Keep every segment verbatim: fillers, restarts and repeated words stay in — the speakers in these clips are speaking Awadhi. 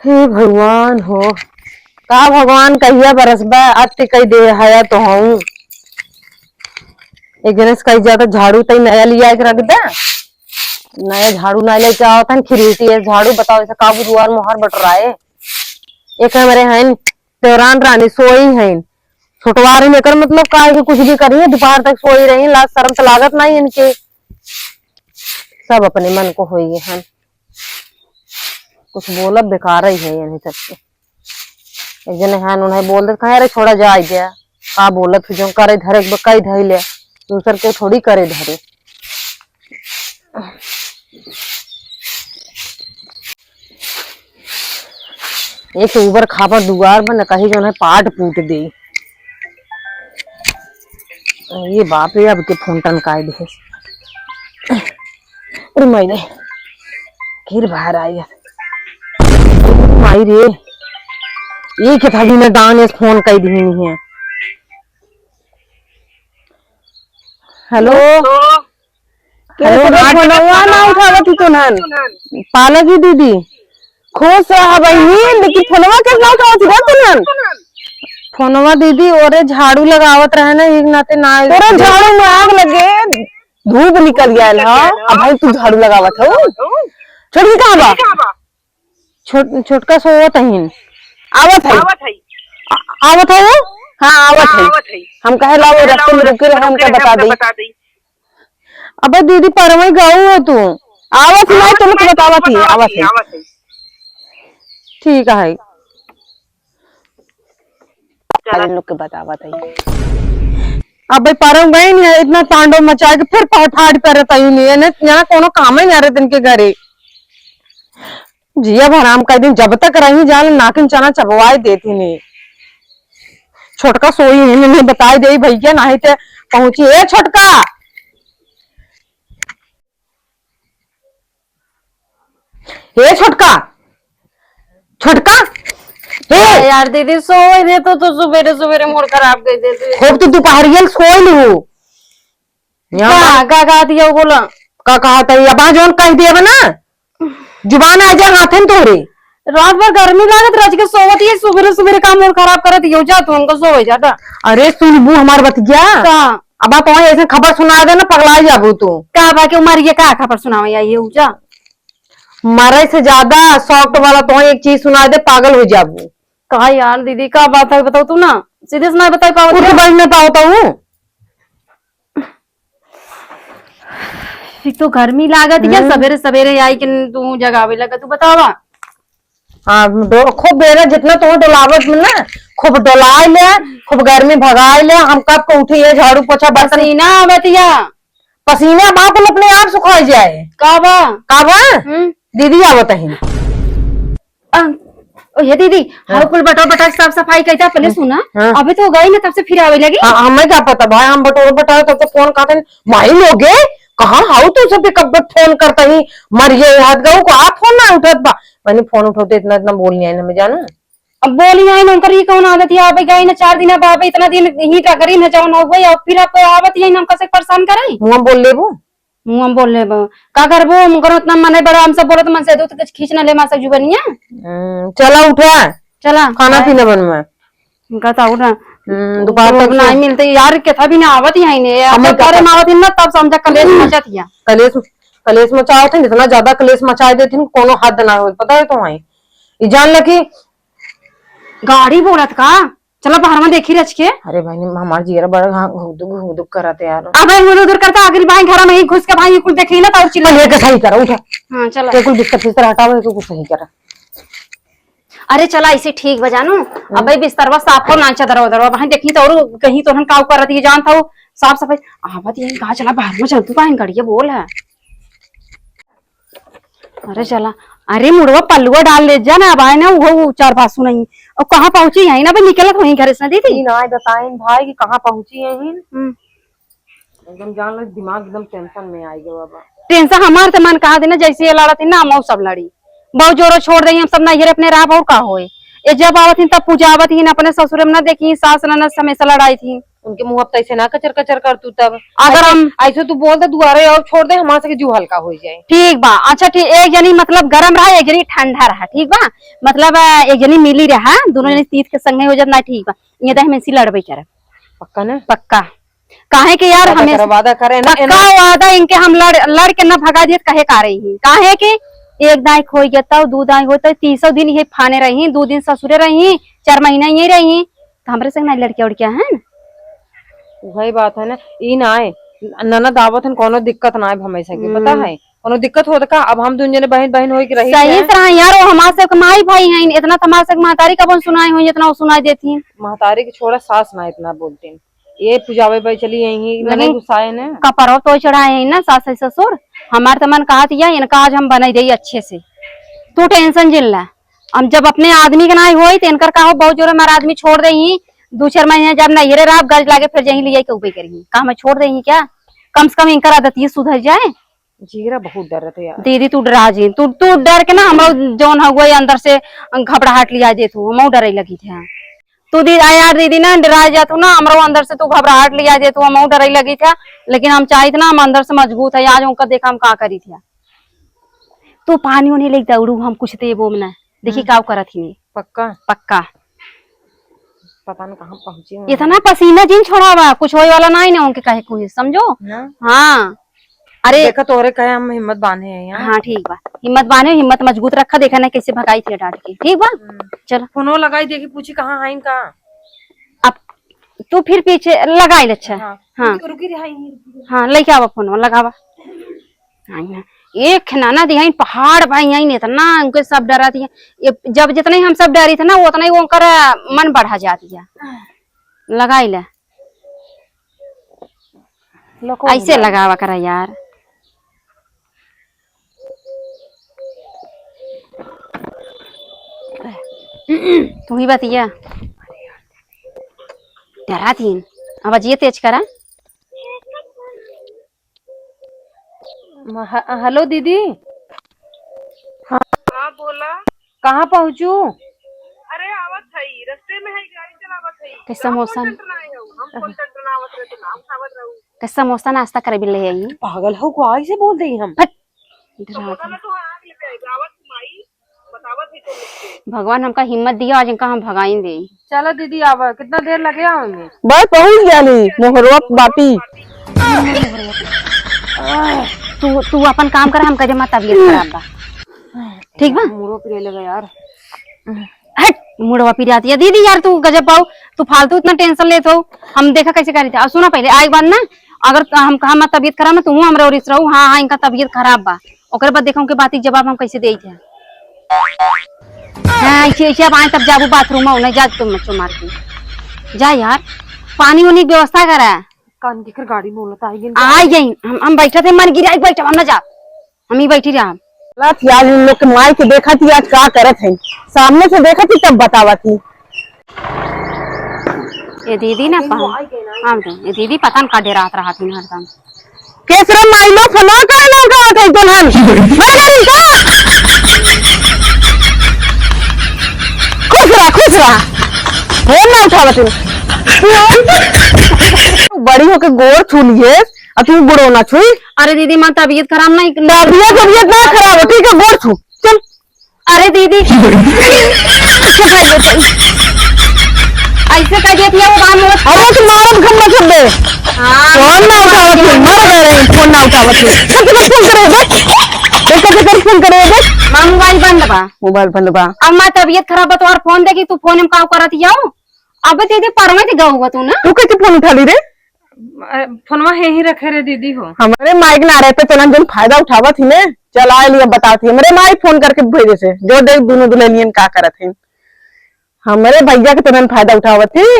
हे भगवान हो, का भगवान कहिया बरसबा, अति कई दे हया तो हूँ। एक जने से कही जाता झाड़ू तई नया लिया के रख दे, नया झाड़ू ना लेके आवत हन, खिरीटी है झाड़ू, बताओ ऐसा काबू दुआर मोहर बटोराए। एक हमरे हैं देवरान रानी सोई हैं, छोटवार हैं, एकर मतलब का है कि कुछ भी करिए, दोपहर तक सोई रही, लाज शर्म तो लागत नहीं इनके, सब अपने मन को होई हैं। कुछ बोलब बेकार ही है यानी सबके। एक जने हान उन्हें बोल दे, कहे, "अरे छोड़ा, जाए दे, का बोलत हो, जो करे धरे के बा, कई धई ले, दूसर के थोड़ी करे धरे।" एक तो ऊबर खापर दुआर पर न कही जो उन्हें पाट पूट दे। ये बाप रे, अब के फोन टनकाए दे। अरे माई रे, फिर बाहर आई है। माई रे, ये के था बिना दान इस फोन कई दीनी है। हेलो। हेलो। हेलो, तोरे हाँ। फोनवा ना उठावत ही तुनन। पालक ही दीदी। खुश रहा बहिनी, लेकिन फोनवा कैसे ना उठावत ही रे तुनन? फोनवा दीदी, ओरे झाड़ू लगावत रहे ना, एक नाते ना आइल। तोरे झाड़ू में आग लगे, धूप निकल गया है। अब भाई तू झाड़ू लगावत हो? छोटकी कहाँ बा? छोट-, छोटका सोवत हईन। आवत है। आ-, आवत है वो? हाँ, आवत है। हम कहे ला वो रस्ते में रुके रहे, हमके बता दे। अबे दीदी, परवई गाऊ हो तू। आवत ही, नहीं, तुमको बतावत ही, आवत ही। ठीक है। चला। इन लोग के बतावत है। अबे परम गई नहीं, इतना तांडव मचाए के फिर पहफाड़ करत आई नहीं, इन्हें यहाँ कोनो काम ही नहीं रहत इनके घरे। जिया भराम कई दिन जब तक रही जान नाकिन चना चबवाए देती नहीं। छोटका सोई है, मैंने बताई दे भैया, नहीं ते पहुंची। ए छोटका, ए छोटका, छोटका, ए! अरे यार दीदी, सोए दे तो, तो सुबेरे सुबेरे मूड खराब कर देती। खूब तो दोपहरियल सोई लू। यहाँ का, का कहा दिया बोला? का कहा था? अब जौन कह दिया ना, जुबान आ जाए हाथे में तोरे। रात भर गर्मी लागत, रज के सोवत, ये सुबेरे सुबेरे काम और खराब करत, यो जा तू उनको सोवे जाता। अरे सुनबू हमार बतिया। का? अब आप वहाँ ऐसे खबर सुना दे ना, पगला जाबू तू। का बा के उमर ये का खबर सुनावे या ये उजा? मरे से ज्यादा शॉक वाला तो एक चीज सुना दे, पागल हो जाबू। का यार दीदी, का बात है बताओ तू ना, सीधे से ना बताई पावत उठ है? बैठ ना पावत हूँ। एक तो गर्मी लागत है, हम्म। सबेरे सबेरे आई के तू जगावे लगा, तू बतावा। हाँ, डो-, खूब बेरा जितना तोहे डोलावत में ना, खूब डोलाए ले, खूब गर्मी भगाए ले। हम कब को उठी है, झाड़ू पोछा बर्तन। पसीना आवत या। पसीना बाप अपने आप सुखाई जाए। का बा? का बा? हम्म। दीदी आवत है। अ, ओ ये दीदी, हाँ। हाँ, कुल बटोर बटोर साफ सफाई कइता, पहले हाँ। सुना। हाँ। अबे तो गई ना, तब से फिर आवे लगी। हाँ, हमें क्या पता भाई, हम बटोर बटोर तब तो फोन करते हैं, "माई लोगे, कहाँ हाउ तू?" सब कब फोन करता ही, मर ये हाथ गऊ को आप फोन ना उठत बा। मैंने फोन उठौते इतना, इतना बोल लिया है ना, मैं जाना। अब बोल लिया है ना, उनकर ये कौन आदत है? अबे गई ना चार दिन, अब अबे इतना दिन ही का करी ना, जौन हो गई, अब फिर आपको आवत यही ना, हम कैसे परेशान करे? मुँह बोल लेबू। मुँह में बोल ले बा। का करबो? मुँह करो इतना मने बड़ा, हम सब बोलत मन से दूध कुछ खींच ना ले, मासा जुबनिया। हम्म, चला उठा। चला। खाना पीना बनवा। इनका तो उठा। हम्म, दोपहर तक नहीं मिलते यार, केथा भी ना आवत ही है ने। अब हमें क्या करे पता? ना आवत ही ना, तब समझा कलेश मचत हिया। कलेश, कलेश मचावत है, जितना ज्यादा कलेश मचाए देती हूँ, कोनो हद ना हो, पता है तुम्हें? ये जान ले कि गाड़ी बोलत का? चला बाहर में देखी रच के। अरे बहनी, हमार जियरा बड़ा घा-, घुगदुग, घुगदुग करत है यार। अबे हुदुर हुदुर करता, अगली बाई घर में ही घुस के भाई कुल देखी ना तो और चिल्ला। पहले के सही करा, उठा। हाँ, चला। ये कुल बिस्तर फिस्तर हटाओ, ये कुल सही करा। अरे चला, इसे ठीक बजानू। हम्म। अबे बिस्तरवा साफ हो ना, चदरवा उदरवा, भाई देखी तो और कहीं तो हम काऊ करत, ये जानता हूँ, साफ सफाई। आवत ये कहा, चला बाहर में चल, तू काहे गड़िया बोल है। अरे चला, अरे मुड़वा पल्लुआ डाल ले जा ना, अब आए ना वो चार बात सुनाई। और कहाँ पहुँची है ना, अभी निकलत वहीं घर से ना दीदी। ई ना बताइन भाई कि कहाँ पहुँची है ही। हम्म। एकदम जान लो दिमाग एकदम टेंशन में आ गया बाबा। टेंशन हमार तो मन कहा देना, जैसे ये लड़ा थी ना, हम सब लड़ी। बहुत जोरों छोड़ देंगे हम सब ना, ये अपने राह और का होए। ये जब आवत ही तब पूजा आवत ही ना, अपने ससुर में ना देखी, सास ननद हमेशा लड़ाई थी। उनके मुँह अब तैसे ना कचर कचर कर तू तब। अगर ऐसे, हम ऐसे तू बोल दे दुआरे और छोड़ दे, हमारे से जीव हल्का हो जाए। ठीक बा, अच्छा ठीक, एक जनी मतलब गरम रहा, एक जनी ठंडा रहा, ठीक बा? मतलब, अ, एक जनी मिली रहा, दोनों जनी तीत के संगे हो जात ना, ठीक बा? ये तो हम इसी लड़बे करब। पक्का ना? पक्का। काहे कि यार वादा हमें करे, वादा करे ना, पक्का ना। वादा इनके हम लड़, लड़ के ना भगा दिए, कहे का रही? काहे कि एक दाई खोई गया तब, दू दाई होई तब, तीसो दिन ये फाने रही, दू दिन ससुरे रही, चार महीना ये रही, तो हमरे से ना लड़किया उड़किया है ना? वही बात है ना, ई ना आए, ननद आवत हन, कोनो दिक्कत ना आए हमेशा के, पता हम्म। है? कोनो दिक्कत होत का? अब हम दुन जने बहिन, बहिन होई के रही सही है। से रहा यार, वो हमार सबके माई भाई हैं, इतना तो हमार सबके महतारी कबन सुनाई होई, इतना वो सुनाई देती हैं। महतारी के छोड़ा, सास ना इतना बोलती हैं। ये पुजावे भाई चली यही, नहीं। नहीं गुस्साए ने। कपड़ो तो चढ़ाए हैं ना सास ससुर, हमार तो मन कहत या इनका आज हम बनाई देई अच्छे से। तू tension जिन ला, हम जब अपने आदमी के नाई होई तो इनकर का हो, बहुत जोर हमार आदमी छोड़ देही, दू चार महीने जब नैहरे रहा गरज लागे फिर जहीं लिया के उबे करी, का हमें छोड़ देही क्या? कम से कम इनकर आदत ये सुधर जाए। जीरा बहुत डरत है यार। दीदी, तू डरा जी, तू, तू डर के ना हमरा जौन हउआ अंदर से घबराहट लिया देत हूँ, हमहू डरे लगी थे। तू दी-, आ यार दीदी ना डरा जात हूँ ना, हमरो अंदर से तू घबराहट लिया देत हूँ, हमहू डरे लगी थे। लेकिन हम चाहित ना, हम अंदर से मजबूत है, आज उनका देखा हम का करी थे। तू पानी उनी लेके दौड़ू, हम कुछ देबो में ना। देखी हम्म। का करत ही। पक्का? पक्का। पता न कहाँ पहुँची हूँ। इतना पसीना जिन छोड़ावा, कुछ होए वाला ना ही ना उनके कहे कुछ, समझो? ना। हाँ। अरे। देखा तोहरे कहे हम हिम्मत बांधे हैं यहाँ। हाँ, ठीक बा। हिम्मत बांधे, हिम्मत मजबूत रखा, देखा ना कैसे भगाई थी डांट के, ठीक बा? हम्म। चलो। फोनो लगाई देखी, पूछी कहाँ है इनका। अब तू फिर पीछे लगाई ले, अच्छा। हाँ। हाँ। रुकी, रुकी रे, हाँ, यहीं रुकी रे। हाँ, लेके आवा फोन, लगावा। आई ना। एक ननद यहाँ पहाड़ भाई यहाँ इतना उनके सब डरा दिया। ये जब जितने हम सब डरी थे ना, वो उतना ही उनकर मन बढ़ा जाती है। लगाई ले। लको ऐसे मिला। लगावा करा यार। तू ही बतिया। डरा थी। आवाज ये तेज करा। म-, ह-, हेलो दीदी। हाँ। हाँ, बोला। कहाँ पहुँचू? अरे, आवत हई, रस्ते में हई, गाड़ी चलावत हई। कैसा मौसम? कौन टंटनाए हऊ? हम कौन टंटनावत रहे, तो नाम खावत रहू। कैसा मौसम नाश्ता करे बिल्ले है ये? पागल हो, को आई से बोल दे हम। फट। समोसा में तो आग लेके आई, आवत माई। भगवान हमका हिम्मत दिया, आज इनका हम भगाइन दे। चलो दीदी, आवा, कितना देर लगे आवे में? बस पहुँच गया ली, मोहरवा बाटी। तू, तू अपन काम कर, हम कहे हमार तबीयत खराब बा। ठीक बा? मुड़ो पिराए लगा यार। हट, मुड़वा पिराती है दीदी यार, तू गजब पाऊ, तू फालतू इतना tension लेत हो। हम देखा कैसे करी थे। अब सुना पहले, आए के बाद ना, अगर हम कहा हमार तबीयत खराब ना, तू हमरा ओर से रहू, हाँ, हाँ, इनका तबीयत खराब बा। ओकरे बाद देखा उनके बात के जवाब हम कैसे देई थे। हाँ, ऐसे, ऐसे अब आए तब जाबू बाथरूम में, नहीं जा तुम मच्छो मार के। जा यार, पानी उनी के व्यवस्था करा। कान के कर गाड़ी बोलत आई गई। आई गई, हम, हम बैठा थे, मन गिरा, बैठा, हम ना जा, हम ही बैठी रहा। ला थी, आज उन लोग के माई के देखा थी, आज का करत है, सामने से देखा थी तब बतावा थी। ये दीदी ना पहन, हम तो, ये दीदी पता न का डेरात रहा थी हरदम। केसरे माई लो, फोनवा काहे ना उठावत है दुल्हन? मर गई का? खुश रहा, खुश रहा। फोन ना उठावत है। तू बड़ी होके गोड़ छू लिए, अब तू गोड़ो ना छुई। अरे दीदी, माँ तबीयत खराब नहीं। तबीयत, तबीयत ना खराब हो, ठीक है, गोड़ छू। चल। अरे दीदी, ऐसे कह देती है वो बात। अरे तो मारम खम्मा सब दे। हाँ। फोन ना उठावत है, मर गए रहे, फोन ना उठावत है। कब तक फोन करे बे? एक कब तक फोन करे बे? माँ मोबाइल बंद बा। मोबाइल बंद बा। अब माँ तबीयत खराब बा, तोहार फोन देखी, तू फोन में का करत हियाऊ? अबे दीदी, परवे से गऊ तू ना। तू कैसे फोन उठा ली रे? अ, फोनवा यहीं रखे रे दीदी हो। हमरे माइक ना रहे पे तोलन जन फायदा उठावत ही ने। चल आए लिया बताती। हमरे माई फोन करके भेजे से। जो देख दोनों दुल्हनियन का करत हैं। हमरे भैया के तोलन फायदा उठावत ही।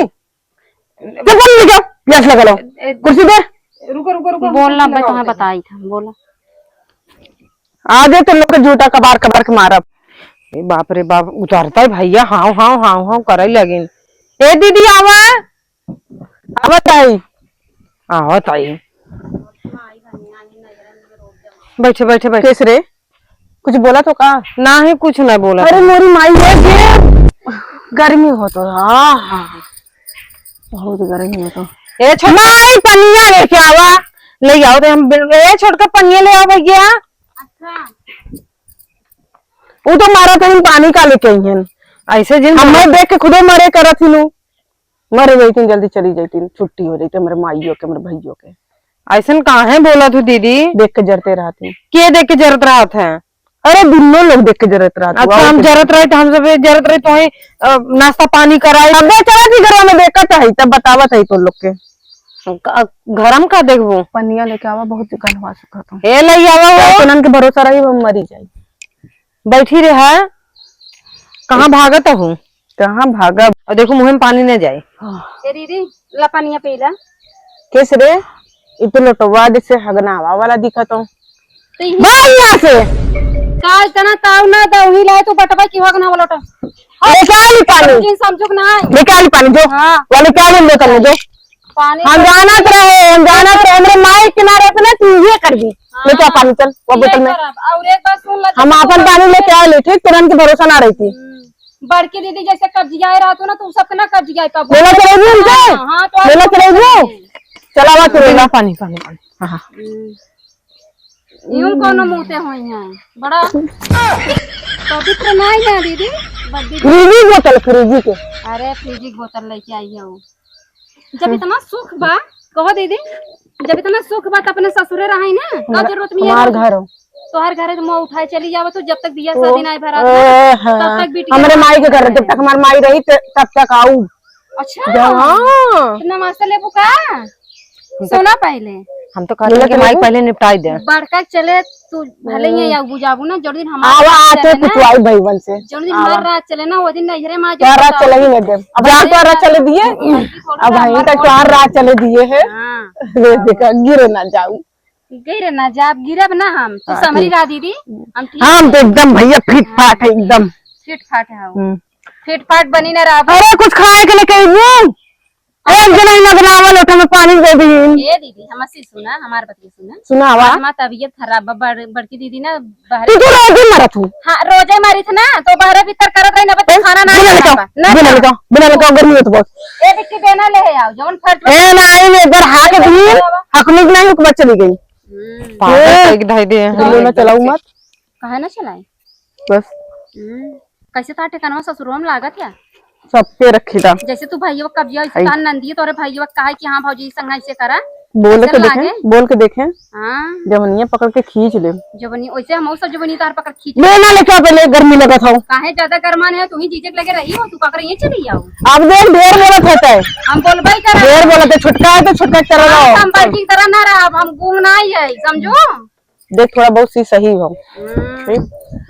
चल फोन ले जाओ। प्यास लगा लो। ए, ए, कुर्सी दे। रुको, रुको, रुको, हम बोलना, कुर्सी मैं लगाओ तुम्हें तनी। बताई था, बोला। आगे तो लोग के जूता कबार कबार के मारब। ए बाप रे बाप, उतरता है भैया, हाव, हाव, हाव, हाव करे लगिन। ए दीदी आवा। आवत आई। आवत आई। बैठे, बैठे, बैठे। केसरे, कुछ बोला तो का? नाही, कुछ ना बोला। अरे मोरी माई है जे गर्मी हो तो। हाँ, हाँ। बहुत गर्मी हो तो। ए छोटका, माई, पनिया लेके आवा। ले आओ रे, हम बिल-, ए छोटका, पनिया ले आओ भैया। अच्छा। वो तो मारा था, हम पानी का लेके आई हैं। ऐसे जिन हमें देख के खुदे मरे करत ही नु। मरे जैतीन, जल्दी चली जैतीन, छुट्टी हो जैती हमरे माइयों के, हमरे भैयों के। ऐसन काहे बोलत हो दीदी? देख के जरते रहत ही। के देख के जरत रहत है? अरे दुनो लोग देख के जरत रहत अच्छा, हुआ, हम ओके। जरत रहे तो हम सब जरत रहे तो वहीं, अ, नाश्ता पानी कराई। अब बेचारा की घरों में देखत है, तब बतावत है तो लोग के। क-, घर हम का देखबो? पनिया लेके आवा, बहुत गंधवा चुका था। ए, ले आवा हो। तो उनन के भरोसा रही, वो मरी जाई। बैठी रहे, कहाँ भागत हो? कहाँ भागब? और देखो, मुँह में पानी न जाए। ए दीदी, ला पनिया पी ला। किस रे? इ तो लोटवा जैसे हगनावा वाला दिखत हो। तो यही भाग यहाँ से। का इतना ताव ना दउही लाए तू बटवा की हगनावा लोटा। निकाल पानी। जिन समझुक ना है। निकाल पानी जो। हाँ। वाले क्या बोल रहे करने जो। पानी हम तो जानत रहे, हम जानत रहे, हमरे माई किनारे पे ना तू ये कर दी। हाँ। लेके आ पानी, चल, वो ये बोतल में। करब। और एक बात सुन ले, हम जब अपन तू पानी लेके आए ले, ठीक, तुरंत की भरोसा ना रहती। हम्म। बड़की दीदी जैसे कब्जियाए रहत हो ना, तू सबके ना कब्जियाए पाबो। लेला चलेबू हमसे? हाँ, हाँ, तो लेला चलेबू? चलावा तू लेला। पानी, पानी, पानी। हाँ, हाँ। हम्म। यूं कोनो मुँहते होई हैं। बड़ा पवित्र नहीं है दीदी। बड्डी फ्रिजी बोतल, फ्रिजी के। अरे, फ्रिजी के बोतल लेके आई है वो। जब हम्म। इतना सुख बा, कहो दीदी, जब इतना सुख बा, त अपने ससुरे रही ना, का हमार, जरूरत में हमार घर हो। तोहर घरे तो मुँह उठाए चली जावत हो, जब तक बियाह ओ, शादी नहीं भरा ए, था, हाँ। तब तक बिटिया हमरे माई के घर, जब तक हमार माई रही, त-, तब तक आऊ। अच्छा? जब, हाँ। इतना मस्त लेबू का? हम तो सोना पहले। हम तो कहते हैं कि माई पहले निपटाई दे। बड़का चले, तू भले ही हम्म। या बुझाबू ना, जोड़ दिन हमार आवा, रात आते चले ना। कुछ आई भाई बन से। जोड़ दिन आवा। हमार रात चले ना, वो दिन नैहरे में आज तोहर रात चले ही नहीं देब। अब जा तोहर रात चले दिए। अब भाई का तोहर रात चले दिए है। हाँ। रे देखा, गिरे ना जाऊ। गिरे ना जाब, गिरब ना हम। तू हाँ, समझी ठीक। रहा दीदी, हम ठीक हम तो हैं। एकदम भैया फिट हाँ। फाट है एकदम। फिट फाट है वो। हम्म। फिट फाट बनी ना रहा। अरे कुछ खाए के लेके अइबू? एक जने ही ना बनावा, लोटा में पानी दे दी। ए दीदी, हमसे सुना, हमार बतिया सुना। सुनावा। हमार तबीयत खराब बा, बड़-, बड़की दीदी ना बाहर तू तो रोजे मरत हूँ। हाँ, रोजे मरित ना, तो बाहर भीतर करत रही ना, बस ए, खाना ना बिना खाना लेके बा। ना बिना खाना। लेके, बिना लेके गर्मी होत बहुत। ए बिट्टी बेना ले आओ, जवन फर्ज ए ना आई, एक बार हाथ दी, हकनी के नहीं, एक बार चली गई। हम्म। पागल ए, कह के धई दे हैं। बोलो ना, चलाऊ मत। काहे ना चलाए? बस। हम्म, कैसे था ठिकानवा ससुरवा में लागत है? सबके रखी था। जैसे तू भैया कब्जिया, ऐसे आई। तान नंदिये तोरे भैया कहा कि हाँ भौजी संग ऐसे करा। बोल कैसे के देखे, लागे? बोल के देखे। हाँ। जवनिया पकड़ के खींच ले। जवनी, वैसे हम सब जवनी तार पकड़ खींच ले। ना लेके पहले गर्मी लगत हो। काहे ज्यादा गरमान है, तू ही जीजे के लगे रही हो, तू पकड़ ये चली जाओ। अब देख ढेर बोलत होता है। हम बोलबे ही करा। ढेर बोलत है, छुटका है तो छुटका चला हाँ, रहो। हम बड़की तरह ना रहा, अब हम गूंग ना ही है, समझो? देख, थोड़ा बहुत सी सही हो। हम्म। ठीक?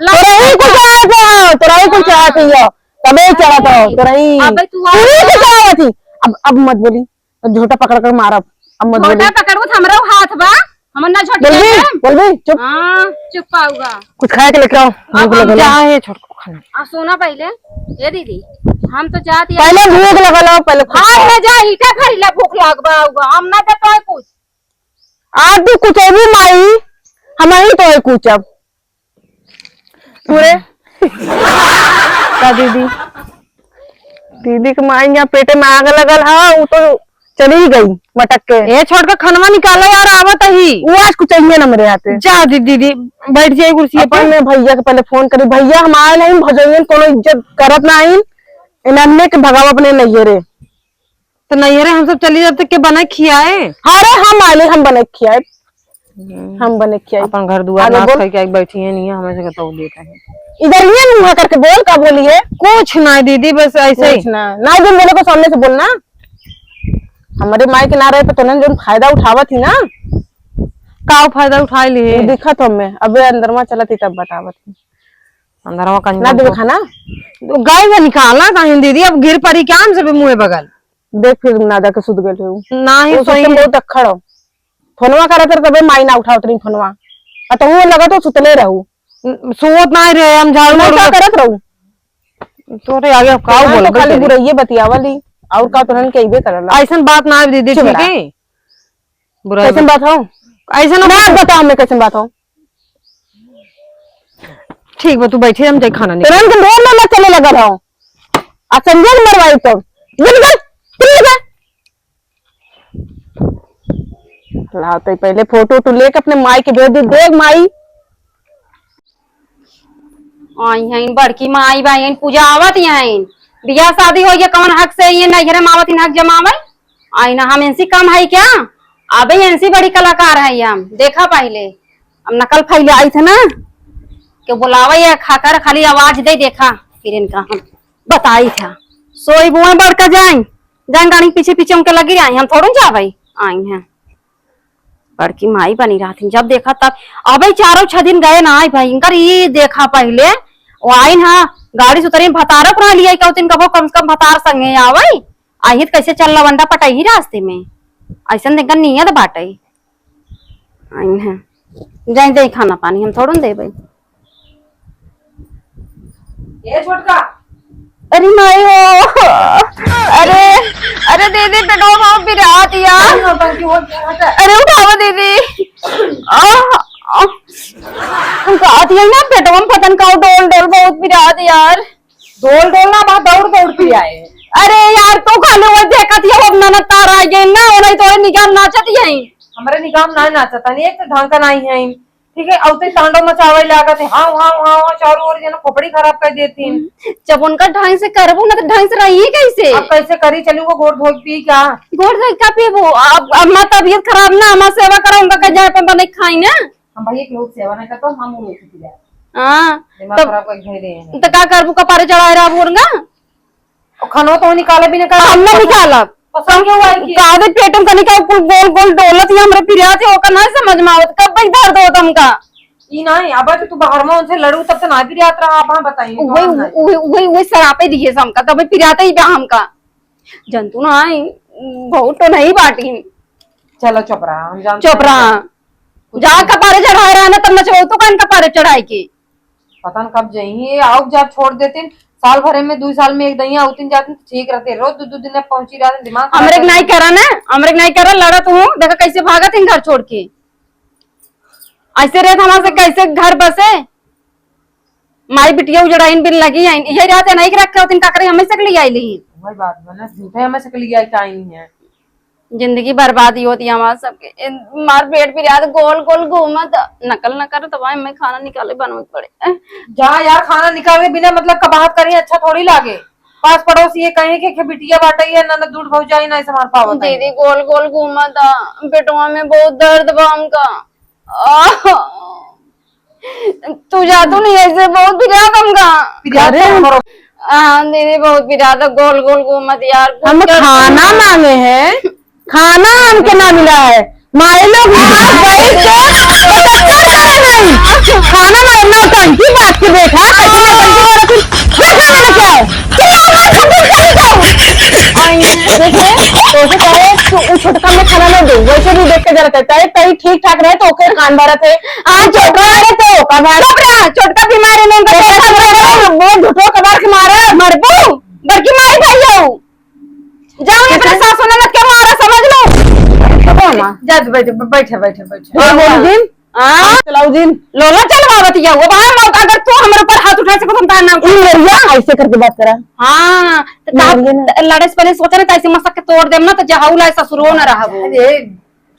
तोरा ही कुछ चाहत हो, तोरा ही कुछ चाहत हो, तबे ही चाहत हो, तोरा ही। अबे तू तू ही आ कुछ चाहत ही। अब, अब मत बोली, झोटा पकड़ कर मारब, अब मत बोली। झोटा पकड़बो तो हमरो हाथ बा, हमर ना झोटा बोलबी, है। बोलबी, चुप। हाँ, चुप पाऊगा। कुछ खाए के लेके आओ, भूख लगल है। चाहे छोटको खाना। आ सुना पहले, ए दीदी, हम तो जात ही पहले भूख लगल हो, पहले कुछ हम खाओ। ना जा, ईटा भरी ला भूख लगबा होगा, हम ना जा पाए कुछ। आज तू कुचैबू माई, हम ही तो है कुचब। पूरे का दीदी, दीदी के माई यहाँ पेटे में आग लगल हा, वो तो चली गई मटक के। ए छोटका खनवा निकाला यार, आवत ही। वो आज कुचैया न मरे आते। जा दी-, दीदी, बैठ जाए कुर्सी अपन पे। में भैया के पहले फोन करी, "भैया हम आए नहीं, भजोइयन कोनो इज्जत करत नहीं, इन्हने के भगाओ अपने नैहरे।" तो नैहरे हम सब चली जाब तो के बनाए खियाए? अरे हम आइली, हम बनाए खियाए। हम्म। हम बनाए खियाए। अपन घर दुआर आगे नाश बोल। करके आई बैठी है, नहीं है, हमें से बताओ देता है। इधर ये मुंह करके बोल, का बोली है? कुछ ना दीदी, बस ऐसे ही। कुछ ना, ना जो बोले को सामने से बोलना। हमारे माई के ना रहे पे तोनन जोन फायदा उठावत ही ना। का फायदा उठा लिए? वो दिखत हमें, अबे अंदरवा चलत ही तब बतावत ही। अंदरवा कहीं ना देवे खाना? गाय का निकाला कहीं दीदी, अब गिर पड़ी क्या हमसे भी मुँह बगल? देख फिर ना जाके सुत गए हो। ना ही वो सोई। बहुत अक्खड़ हो। फोनवा करत रहे तबे माई ना उठावत रही फोनवा। आ तो वो लगा तो सुतले रहू। न-, सोवत ना रहे, हम झाड़ू मैं मारू क्या तो करत रहू? तोरे आगे अब का मैं तो बोलबे खाली करी? बुराइये बतियावली, और का तोरन के अइबे करला। ऐसन बात ना दीदी, चुप ठीक रहा। है? बुराई कैसन मत बात हो? ऐसन ना ना बोल। बताओ मैं कैसन बात हो। ठीक बा, तू बैठे, हम जाई खाना निकाल। तुरंत ढेर लोला चले लगल हो। आ संजय के मरवाई तो। ये निकल, तू निकल। लाओ, तो पहले फोटो वोटो लेके अपने माई के भेज दे। देख माई, आई हैं बड़की माई, बा हैं पूजा आवत हैं। बियाह शादी होइ गया, कौन हक से ये नैहरे में आवत हैं हक जमावे? आई ना, हम इनसे कम है क्या? अबे इनसे बड़ी कलाकार है हम। देखा पहले, हम नकल फैले आई थे ना, के बुलावे या खाकर खाली आवाज दे, देखा फिर इनका हम बताई था। सोई बुआ बड़का जाए, जाए गाड़ी पीछे पीछे उनके लगी आई, हम थोड़ू जावे। आई हैं बड़की माई बनी रहती, जब देखा तब। अबे चारों छह दिन गए ना आई भाई, इनकर ये देखा पहले, वो आई ना, गाड़ी से उतरी, भतारो पुरा लिया, कहते इनका वो कम से कम भतार संगे आवे। आई तो कैसे चल लवंडा पटाई रास्ते में, ऐसन देखकर नियत बाटे। आई हैं, जाए दे खाना पानी, हम थोड़न देबे। ए छोटका। अरे माई हो, अरे, अरे दीदी, पेटवा में पिरात यार। अरे, अरे, अरे, अरे, अरे उठावा दीदी। आह, आह। हम कहत हई ना, पेटवा में पता न का डोल डोल बहुत पिरात यार। डोल डोल ना, बा दौड़ दौड़ पिराए। अरे यार, तू खाली वो देखत हिया, वो ननद तार आ गई ना, वो नहीं तोरे निगाह नाचत यही। हमरे निगाह ना नाचत, नहीं एक तो ढंग का नहीं है। ठीक है, औते तांडव मचावे लागत है, हाँ, हाँ, हाँ, हाँ, चारों ओर जना खोपड़ी खराब कर देती। जब उनका ढंग से करबू ना, तो ढंग से रही कैसे? अब कैसे करी? चली वो गोड़ धोई पी क्या? गोड़ धोई का पीबू? अब, अब हमार तबीयत खराब ना, हमार सेवा करो, उनका कहीं जाए पर बने खाई ना। हम भैया के लोग सेवा नहीं करता, हम लोग की जाए। हाँ, दिमाग तब खराब करके धोई दे हैं। तो का करबू, कपारे चढ़ाए रहबू उनका? और खानो तो निकाले भी ना कर। हम ना निकालब। पसंद क्यों आई कि? का दे पेट में तनिका कुल गोल गोल डोलत ही हमरे पिरिया थे, ओकर ना समझ में आवत, कब तक दर्द होत हमका। ई नहीं, अब तो तू बाहर में उनसे लड़ू तब तो ना पिरियात रहा, अब हाँ बताइए, वही, कौन है? वही, वही, वही सरापे दिए से हमका, तब पिरियाते ही बा हमका। जंतु ना आई, बहुत तो नहीं बाटी। चलो चुप रहा, हम जानते चुप रहा। हैं। कुछ जा नहीं। कपारे चढ़ाए रहा ना, तब नचबो तो कान कपारे चढ़ाए के। पता न कब जइहीं, आउक जा छोड़ देतिन। साल भरे में, दुइ साल में एक दइया आउतिन जातिन तो ठीक रहते। रोज दु दु दिन में पहुंची रहतिन, दिमाग खराब हमरे के कर नाई देतिन। करा ना, हमरे के नाई करा, लड़त हूँ, देखा कैसे भागत हैं घर छोड़ के। ऐसे रहत हमारे से कैसे घर बसे? माई बिटिया उजड़ाइन बिन लगी आइन, यही रहते नहीं रखे होतिन, का करे, हमें से के लिए आई ली। वही बात बा ना, झूठे हमें से के लिए आई का आई है। जिंदगी बर्बादी होती है हमार सबके। ए, मार पेट पिरात गोल गोल घूमत, नकल न कर, तब मैं खाना निकाले बनवत पड़े। जा यार, खाना निकाल के बिना मतलब का बात करी, अच्छा थोड़ी लागे। पास पड़ोस ये कहे कि, कि बिटिया बाटे, ये ननद दूध भौजाई नहीं संभाल पावत है। दीदी गोल गोल घूमत, पेटवा में बहुत दर्द बा हमका। आह। तू जा तू नहीं, ऐसे बहुत पिरात हमका। पिरात अरे। हमरो। हाँ दीदी, बहुत पिरात, गोल गोल घूमत यार, कुछ हम कर खाना तू। मांगे हैं, खाना हमके ना मिला है। माई लोग यहाँ बैठ के पटकता जा रहे हैं। खाना ना, नौटंकी बात के बेटा, कैसे नौटंकी करत है? क्या खाना लेके आए? चलो, हमारे घर में चली जाओ। देखे, तो से कहे, तू उ छोटका में खाना ना दे, वैसे भी देख के जरा कहता है, कहीं ठीक ठाक रहे तो ओके कान भरत है। हाँ, छोटका रहे तो ओका भर। चुप रहा, छोटका बीमारी में उनका देखा, देखा, देखा। वो झूठो कबार के मारा। मरबू, बड़की माई भाई हो। जाओ, अपने कैसे? सासू ननद के मारा, समझ लो। देखो माँ। जा, बैठे, बैठे, बैठे, बैठे। हाँ, बोल दिन। हाँ। चलाओ दिन। लोला चलवावत या, वो बाहर मौका, अगर तू हमारे ऊपर हाथ उठा सको, तो हम तार नाम ई लड़िया ऐसे करके बात करा। हाँ, तो का, लड़िया ना। लड़े से पहले सोचा ना, तो ऐसे मसक के तोड़ देम ना, तो जहाऊ लाए ससुरो न रहबो। अरे,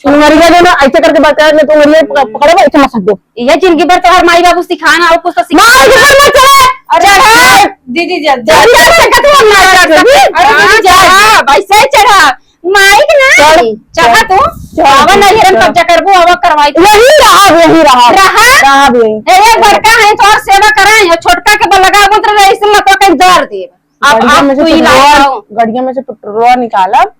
उंगरिया जो ना ऐसे करके बात करे, नहीं तो उंगरिया पक-, पकड़े, ऐसे मसक दो। ये जिंदगी भर तोहर माई बाबू सिखाना, और कुछ तो सिखा। माई के ऊपर मत चढ़े। अरे चढ़ा। दीदी जा, जा। दीदी जा, जा, तू हम ना चढ़ सकते। अरे दीदी जा। हाँ, वैसे ही चढ़ा। माई के ना। चढ़, चढ़ा चढ़, तू। चढ़, आवा चढ़, ना, ये हम चढ़। कब्जा करबो, आवा करवाई। यही रहा, यही रहा। रहा? रहा भी। ए, ये बड़का है, तोहर सेवा कराए, ये छोटका के बलगा मंत्र रहे, इसमें तो कहीं दर दे। अब, गड़िया अब में से तू ही टुटरुआ, लाओ। गड़िया में से टुटरुआ निकालब।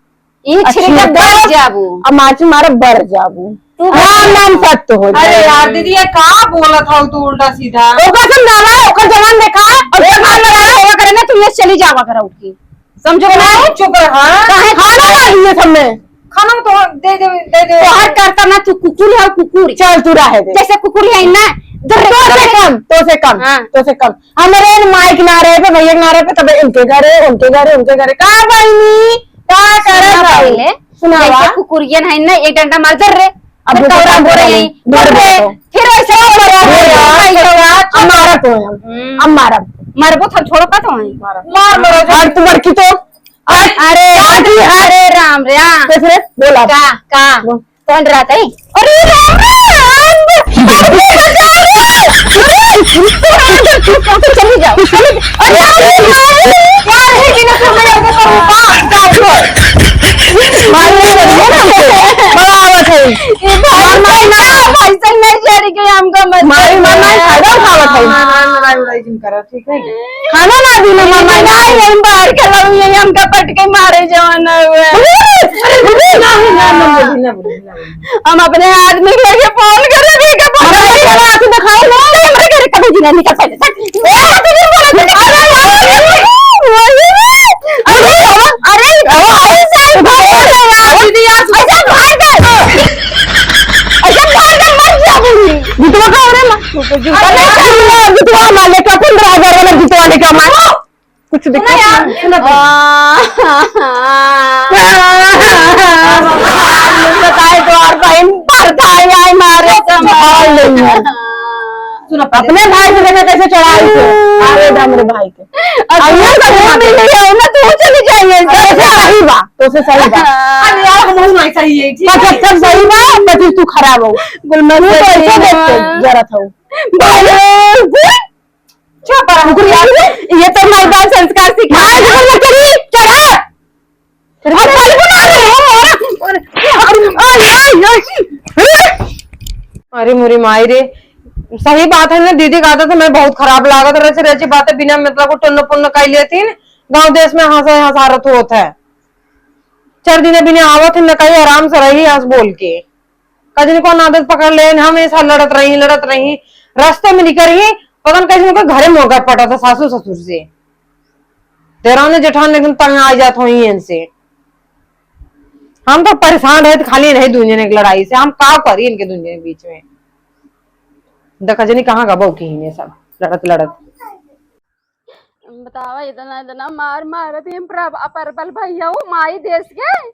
ई अच्छी छिड़के होता है। बढ़ जाबू। अब माची मारे बढ़ जाबू। तू नाम, नाम सत्य हो अरे जाए। यार दीदी, ये का बोलत हौ तू उल्टा सीधा? ओकर समझावा, ओकर जवान देखा, और एक जवान बार लड़ाई होवा करे ना, तू ये चली जावा करा उठ के। समझो कि नहीं? चुप रहा। काहे खाना ना दिए सब में। खाना तो दे दे, दे दे। तोहार करता ना, तू कुकुर है, कुकुर। चल, तू रहे दे। जैसे कुकुर है ना, तो से कम, तो से कम, हाँ। तो से कम। हमरे इन माई के नारे पे, भैया के नारे पे, तबे इनके घरे, उनके घरे, उनके घरे। का बहिनी? का करत सुना हई? पहले, सुनावा। जैसे कुकुरियन है ना, एक डंडा मार, "धर रे।" अब फिर दूसरा कौरा बोले बोले, नहीं, "धर रे।" बोले। फिर ऐसे बोले, "धर रे।" अब मारब तो हम। हम्म। अब मारब। मारबो तो हम छोड़ो का तो है? मार, मार, मार। और तू बड़की तो? अरे, अरे, अरे राम रे, हाँ। कैसे? बोला। का, का? बोल। कौन रहता है? अरे राम राम! अरे बचा रे! अरे! चली जाओ, चली जाओ। अरे, अरे, अरे, यार, हे बिना तो मैं आपको करूँगा। जाओ, छोड़। माई, माई, माई, माई, बड़ा आवत है। ये भाई, माई, माई, माई, ना, भाई, संग नहीं जा रही कि हमको मत माई, माई, माई, फायदा उठावत है। माई, माई, माई, माई, जिन करा, ठीक है? खाना ना दी ना, माई, माई, माई, यही बाहर के लोग, यही हमका पटके मारे जवान हुए। अरे, अरे, ना, ना, ना, ना, बोली, ना, बोली, ना, बोली। हम अपने आदमी के लेके फोन करे, भी के फोन करे। हमारे घर आके दिखाओ ना, हमारे घर कभी भी नहीं निकल सकते। ए, तुझे बोला था, अरे, अरे, अरे, अरे, अरे, अरे, अरे, अरे, दीदी, यार, ऐसा भाग गए। ऐसा भाग गए, मर जा, बूढ़ी। बिटवा का हो रे, माँ? अरे, बिटवा मार ले, क्या पन्द्रह हजार वाला बिटवा लेके मार। कुछ दिक्कत सुनो यार, नहीं। सुनो तो। आ, बताए तो और बहन पड़ता है, आई मारे तो मार। हाल नहीं है। सुनो पहले। अपने भाई को देखा कैसे चढ़ाई थे। आवे दे हमरे भाई के। और अब ये सब सुनो, मिल गया, ना तू चली जाइए। अरे, तो सही बा, तो से सही बा। अरे यार, हम नहीं सही है, ठीक है? सब, सब सही बा, पति तू खराब हो। गुलमन तू तो सही ऐसे है। देख के जरत हो। भाई, चुप रह, रुक, रुक, रुक। ये तो माई बाप संस्कार सिखा। हाँ, ये तो लकड़ी चढ़ा। और कल को ना रे, और, और, और, और, और, अरे मोरी माई रे, सही बात है ना, दीदी का आदत हमें बहुत खराब लागत। रचे रचे बातें बिना मतलब को टुन्न पुन्न कर लेती न, गाँव देश में हंसे हंसारत होत है। चार दिन बिना आवत है न, कहीं आराम से रही हंस बोल के। कजनी कौन आदत पकड़ ले, हम ऐसा लड़त रही, लड़त रही, रास्ते में निकल ही, पता न कैसे उनका घरे मौका पटा था सासू ससुर से। देरानी जेठानी एकदम तंग आ जात होई इनसे। हम तो परेशान रहे, खाली नहीं दुनिया की लड़ाई से, हम का करी इनके दुनिया के बीच में। देखा जनी कहाँ गबो की इन्हें सब लड़त लड़त। बतावा, इतना, इतना मार मारत हैं पर-, परबल भैया, वो माई देश के।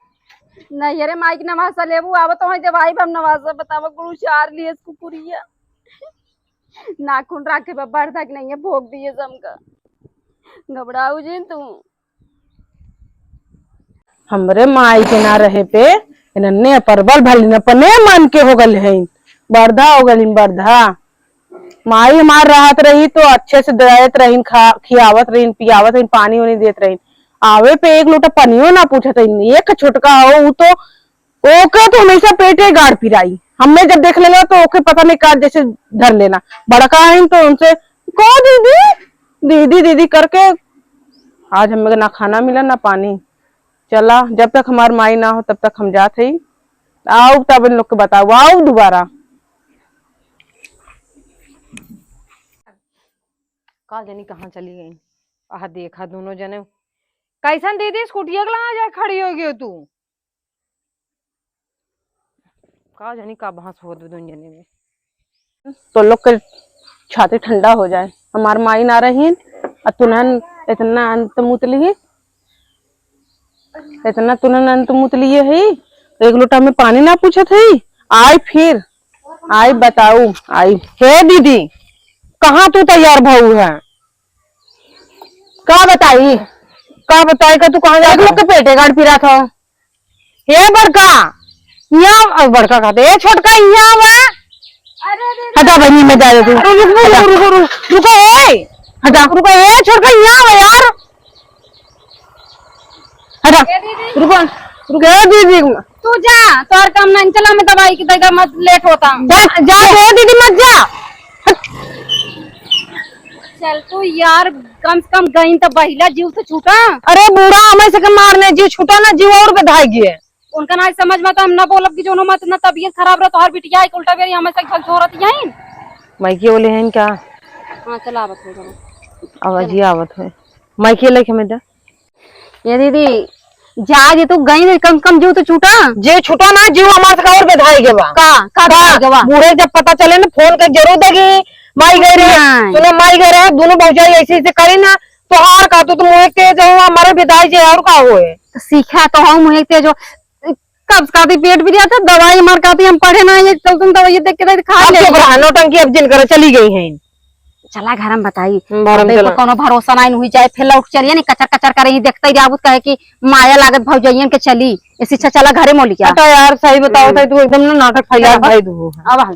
नहीं, अरे माई के नवासा लेबू, आवा तो वहीं देवाई बम नवासा, बतावा, गुरु चार लिए कुकुरिया। नाखून राखे बा, बरदा के नहीं है, भोग दिए समका। घबराऊ जिन तू। हमरे माई के ना रहे पे, इन्हने परबल भलिन अपने मन के हो गल हैं, बरदा हो गलिन, बरदा। माई हमार रहत रही तो अच्छे से देत रहीन, खा-, खियावत रहीन, पियावत रहीन, पानी उनी देत रहीन। आवे पे एक लोटा पनियो ना पूछत रहीन। एक छोटका हो, उ तो, ओके तो हमेशा पेटे गाड़ पिराई। हमें जब देख लेला तो ओके पता नहीं का जैसे धर लेना। बड़का आइन तो उनसे, "को दीदी, दीदी, दीदी" करके आज हमें ना खाना मिला ना पानी। चला, जब तक हमार माई ना हो तब तक हम जात हई। आओ तब इन लोग के बताओ, आओ दोबारा। का जानी कहाँ चली गई। आह, देखा दोनों जने। कैसन दीदी, स्कूटिया के लगा जाए खड़ी हो गई तू? का जानी का बहस होत बा दोनों जने में। तो लोग के छाती ठंडा हो जाए। हमार माई ना रहीन, आ तुनन इतना अंत मुत लिही, इतना तुनन अंत मुत लिए ही, एक लोटा में पानी ना पूछत ही। आई फिर, आई बताऊ, आई। हे दीदी, कहाँ तू तैयार भऊ है? का बताई? का बताई का तू कहाँ जात एक लोग हो? के पेटे गाड़ पिरात हो। ए बड़का, यहाँ, अ, बड़का कहते, ए छोटका, यहाँ आवा। अरे, अरे, हटा बहिनी, मैं जा रही हूँ। अरे, रुको, हटा। रुको, रुको, रुको, रुको, ए। हटा। रुको, ए छोटका, यहाँ आवा यार। हटा। ए दीदी। रुको, रुको, ए दीदी। तू जा, तोर काम नहीं चला, मैं दवाई की दे मत, लेट होता। जा, जा, ए दीदी, मत जा। हट। चल तू यार, कम से कम गईन त बहिला जीव से छूटा। अरे बूढ़ा, हमें से के मारने जीव छूटा ना, जीव और बेधाई गए। उनका ना समझ में तो हम ना बोलब कि जोनो मत ना तबीयत खराब रह, तोहर बिटिया है उल्टा बेरी हमें से झकझोरत यहीं। माइके बोले हैं इनका। हाँ, चला आवत हो, चला। आवाज ही आवत है। माइके लेके हमें दे। ये दीदी, जा जे तू गई नहीं, कम से कम जीव तो छूटा। जे छूटा ना, जीव हमार से और बेधाई गवा। का, का का? बेधाई गवा? बूढ़े जब पता चले ना, फोन कर जरूर देगी, माई गई रहे। नहीं। सुनो, माई गई रहे, दोनों भौजाई ऐसे ऐसे करी ना, तो हार का, तू तो मुँह तेज हो, हमारे बेधाई जे और का होए। तो सीखा तो हम मुँह तेज हो, कब से खाती पेट भी जाता, दवाई मार खाती, हम पढ़े ना, ये चल तुम दवाई देख के दे, खा अब ले। चुप रहा, नौटंकी अब जिन करो, चली गई हैं। चला घर में बताई। हम्म, घर में अबे चला। को कोनो भरोसा नहीं हुई जाए, फिर लौट चलिए नहीं, कचर कचर करे ही देखते ही जाबू, कहे कि माया लागत भौजइयन के चली, ऐसी अच्छा चला घरे मोली क्या। अच्छा यार, सही बताओ, हम्म। तो तू एकदम ना नाटक फैला चला, भाई दू। अब हम